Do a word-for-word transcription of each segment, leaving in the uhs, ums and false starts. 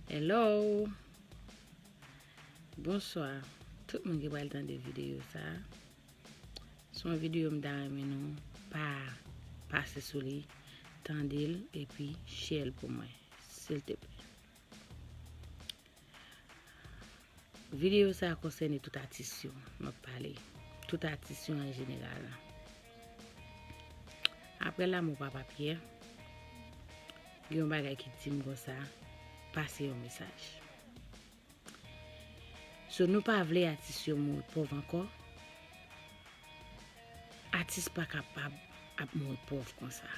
Hello! Bonswa tout moun ki pral tande videyo sa a. Se yon videyo m ta renmen nou pa pase sou li, tande l epi share l pou mwen, silteplè. Videyo sa a konsène tout atis yo m ap pale. Tout atis yo an jeneral. Aprè lanmò Papa Pyè, gen yon bagay ki di m konsa, pase yon mesaj. So, nou pa vle atis yo mouri pòv ankò. Atis pa kapab ap mouri pòv konsa.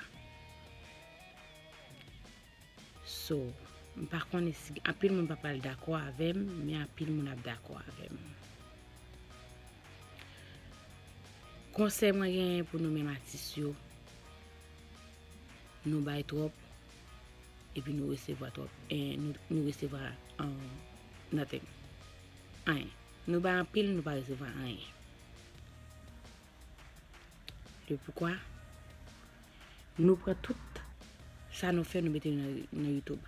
So, m pa konnen si anpil moun pa pral dakò avè m, men anpil moun ap dakò avè m. Konsèy mwen genyen pou nou menm atis yo, nou bay twòp, epi nou resevwa twòp, eh, nou, nou resevwa, um, nothing. Anyen. Nou bay anpil, nou pa resevwa anyen. Le poukwa? Nou pran tout sa nou fè, nou mete nan, nan YouTube.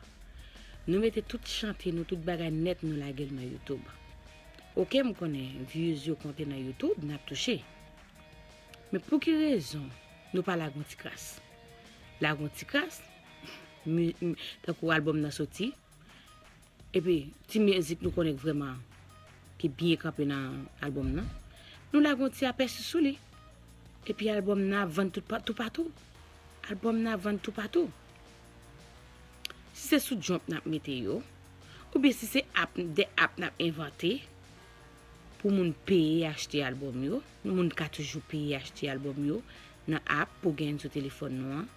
Nou mete tout chante nou, tout bagay nèt, nou lage l nan YouTube. Oke, m konnen views yo konte nan YouTube, n ap touche. Men pou ki rezon nou pa lage yon ti kras? Lage yon ti kras, mi- mi- tankou albòm nan soti, epi ti mizik nou konnen k vrèman ki byen kanpe nan albòm nan, nou lage yon ti apèsi sou li. Epi albòm nan ap vann tout pa- toupatou. Albòm nan ap vann toupatou. Si se sou Jump n ap mete yo, oubyen si se app, de app n ap envante pou moun peye achte albòm yo, moun ka toujou peye achte albòm yo nan app pou genyen sou telefòn nou an.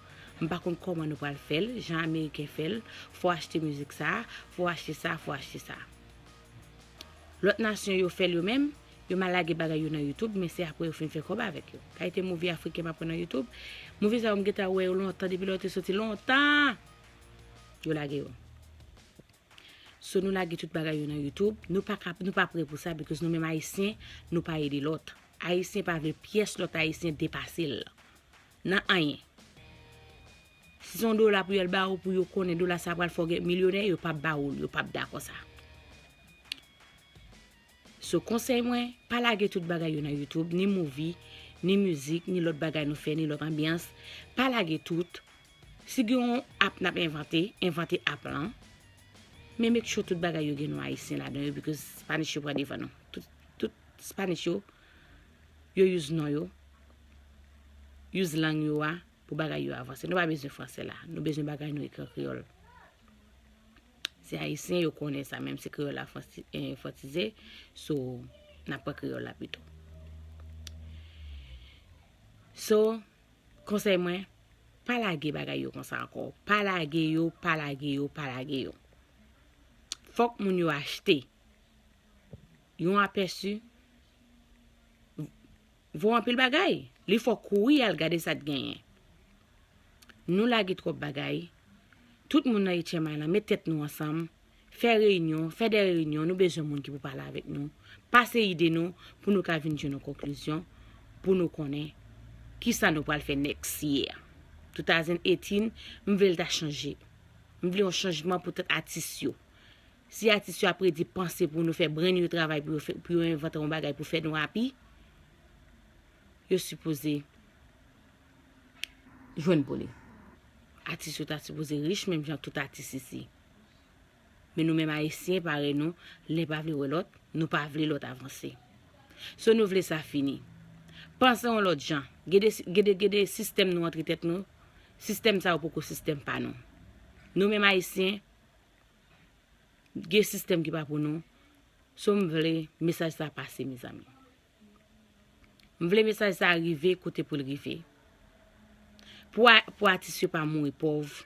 M pa konn kòman nou pral fè l, jan Ameriken fè l, fò w achte mizik sa, fò w achte sa, fò w achte sa. Lòt nasyon yo fè l yo menm, yo mal lage bagay yo nan YouTube, men se apre yo fin fè kòb avèk yo. Kalite movie afriken m ap wè nan YouTube, movie sa yo m gentan wè yo lontan, depi lè yo te soti lontan, yo lage yo. So, nou lage tout bagay yo nan YouTube. Nou pa ka, nou pa prè pou sa, because nou menm Ayisyen, nou pa ede lòt. Ayisyen pa vle pyès lòt Ayisyen depase l nan anyen. Si se yon dola pou yo al ba ou, pou yo konnen dola sa pral fè w gen milyonè, yo p ap ba ou l, yo p ap dakò sa. So, konsèy mwen, pa lage tout bagay yo nan YouTube, ni movie, ni mizik, ni lòt bagay nou fè, ni lòt anbyans. Pa lage tout. Si gen yon app n ap envante, envante app lan. Men make sure tout bagay yo gen non Ayisyen ladan yo, because Spanish yo pran devan nou. Tout, tout Spanish yo, yo use non yo, use lang yo a pou bagay yo avanse. Nou pa bezwen franse la. Nou bezwen bagay nou ekri an kreyòl. Se Ayisyen, yo konnen sa, menm si kreyòl la fransi- eh, fransize, so, n ap pran kreyòl la pito. So, konsèy mwen, pa lage bagay yo konsa ankò. Pa lage yo, pa lage yo, pa lage yo. Fòk moun yo achte. Yon apèsi vo anpil bagay. Li fè w kouri al gade sa k genyen. Nou lage twòp bagay. Tout moun nan H M I lan, met tèt nou ansanm. Fè reyinyon, fè de reyinyon. Nou bezwen moun ki pou pale avèk nou. Pase ide nou pou nou ka vin jwenn yon konklizyon, pou nou konnen kisa nou pral fè next year. Two thousand eighteen, m vle l ta chanje. M vle yon chanjman pou tout atis yo. Si atis yo ap redi panse pou nou fè brain yo travay pou yo fè, pou yo envante yon bagay pou fè nou happy, yo sipoze jwenn pou li. Atis yo ta sipoze rich menm jan tout atis isi. Men nou menm Ayisyen, parèy nou, len pa vle wè lòt, nou pa vle lòt avanse. So nou vle sa fini. Panse yon lòt jan. Gede, gede, gede sistèm nou antre tèt nou. Sistèm sa yo poko sistèm pa nou. Nou menm Ayisyen, gen sistèm ki pa pou nou. So m vle mesaj sa pase, mezanmi. M vle mesaj sa rive kote pou l rive. Pou a- pou atis yo pa mouri pòv.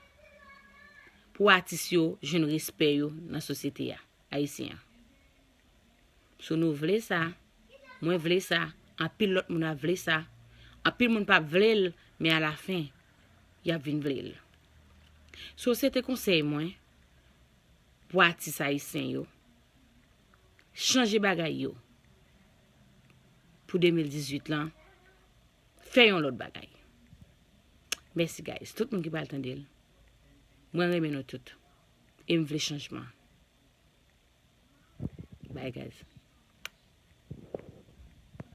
Pou atis yo jwenn respè yo nan sosyete a, ayisyen an. So nou vle sa, mwen vle sa, anpil lòt moun ap vle sa. Anpil moun p ap vle l, men alafen, y ap vin vle l. So se te konsèy mwen pou atis ayisyen yo. Chanje bagay yo. Pou de mil dizuit lan, fè yon lòt bagay. Mèsi, guys. Tout moun ki pral tande l. Mwen renmen nou tout. E m vle chanjman. Bye, guys.